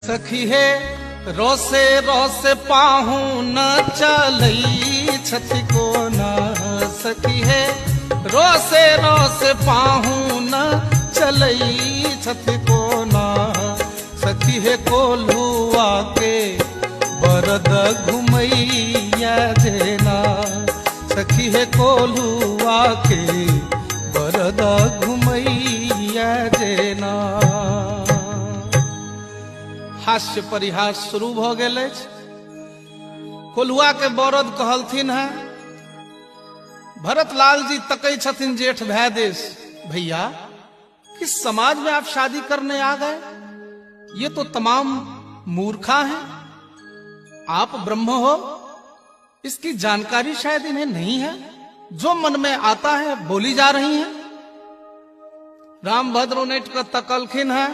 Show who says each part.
Speaker 1: सखी हे रोसे रोसे पाहू न चलई छथि कोना। सखी हे रोसे रोसे पाहू न चलई छथि कोना। सखी हे कोल्हुआ के बरद घुमैया जेना। सखी हे कोल्हुआ के बरद घुमैया जेना। हास्य परिहास शुरू भ गेल अछि। कोल्हुआ के बरद कहलथिन है। भरतलाल जी तकै छथिन जेठ भाई देश, भैया किस समाज में आप शादी करने आ गए? ये तो तमाम मूर्खा हैं, आप ब्रह्म हो, इसकी जानकारी शायद इन्हें नहीं है। जो मन में आता है बोली जा रही है। रामभद्र उनट कर तकलखिन है।